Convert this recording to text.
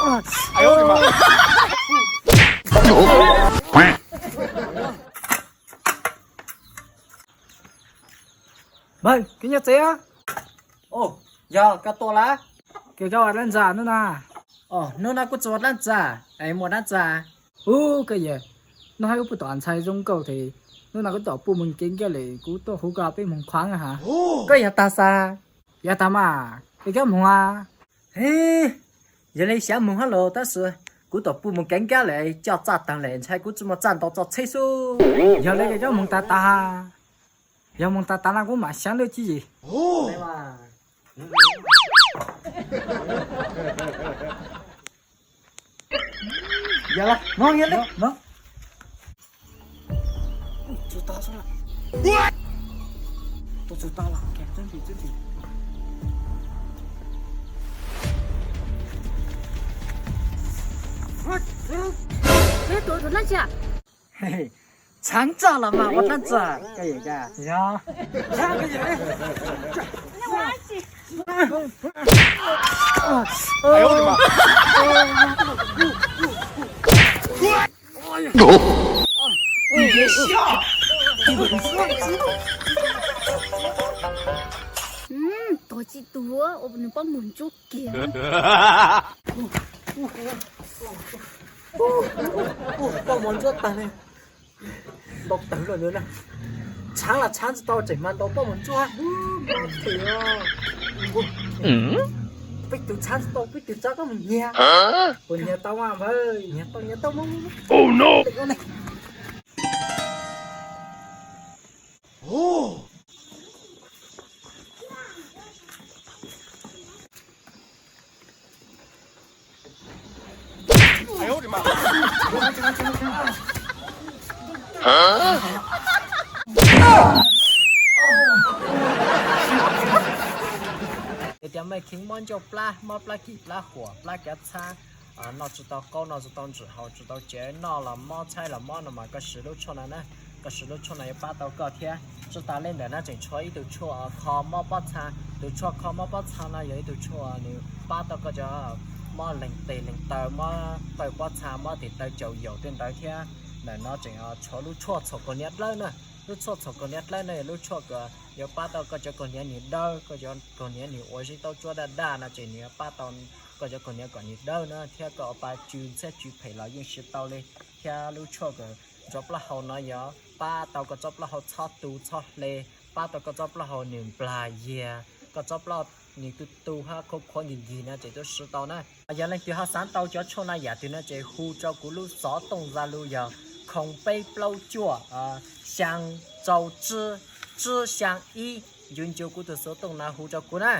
Npawg, koj nyob tsev a? Yog, koj tuaj lawm. Koj ua dab ntxag hnub no? Hnub no kuv tsis ua dab ntxag, es muaj dab ntxag? Ub, koj yawg, noj haib ub puag tom ntxhais zoo nkauj thiab, hnub no kuv tom puj moog kev nkaum lawm, kuv tuaj hu koj peb moog qhuav na has. Koj yog tag xav? Yog tag mas, es koj moog a? Yog li xyav moog hab los tab sis kuv tom puj moog kev nkaum lawm, coj txaj taag lawm, ntshai kuv tsis muaj txaj ntau txog tsheb xwb. Yog li koj moog tag tag, yog moog tag tag no kuv mam xyav lub tswv yim. Tshaav txog los mas ua dlaab tsi? Tog tsis tuag ua nws pob muag ntsuab kiag. Pob muag ntsuab tag li. Ntau tawv lawm na. Tshaav los tshaav tsis tau tseem mas ntaus pob muag ntsuab. Peb tug tshaav tsis tau, peb tug tsav koj mus nyiag. Kuv nyiag tau mas npawg, nyiag tau, nyiag tau mas. Yog tias mej kheev mob ncauj plab, mob plab kis plab huam, plab kav txhab, noj tsis tau qaub, noj tsis tau ntsim, haus tsis tau tsev, noj los mob, tshaib los mob no mas koj siv lub tshuaj no na. Koj siv lub tshuaj no yuav pab tau koj thiab. Tsis tas li ntawd na tseem tshuav ib tug tshuaj kho mob pob txha. Tus tshuaj kho mob pob txha no yog ib tug tshuaj nws pab tau koj cov mob leeg tes leeg taw, mob taw pob txha, mob tes taw caum yaum tej ntawd thiab. Ntawm no tseem tshuav lub tshuaj txhaum kaus hniav dawb na. Lub tshuaj txhaum kaus hniav dawb no yog lub tshuaj uas yuav pab tau koj cov kaus hniav nws dawb, koj cov kaus hniav nws ua zeb taub tsuab daj daj no ces nws yuav pab tau koj cov kaus hniav kom nws dawb na, thiab koj ua pa tsw ntxhiab tsw phem los yeej siv tau li. Thiab lub tshuaj uas ntxuav plaub hau no yog pab tau koj tsob plaub hau txhob tu txhob hle, pab tau koj tsob plaub hau nws nplag yiag, koj tsob plaub nws tu tu hab khuav khuav nkig nkig no ces tuaj siv tau na. Yog leej twg ho xav tau cov tshuaj no yam twg no ces hu rau kuv lub xov tooj Zalo yog khoom peb plaub cuaj xyaa rau tsib tsib xyaa ib, ncu ncu kuv tus xov tooj no hu rau kuv na.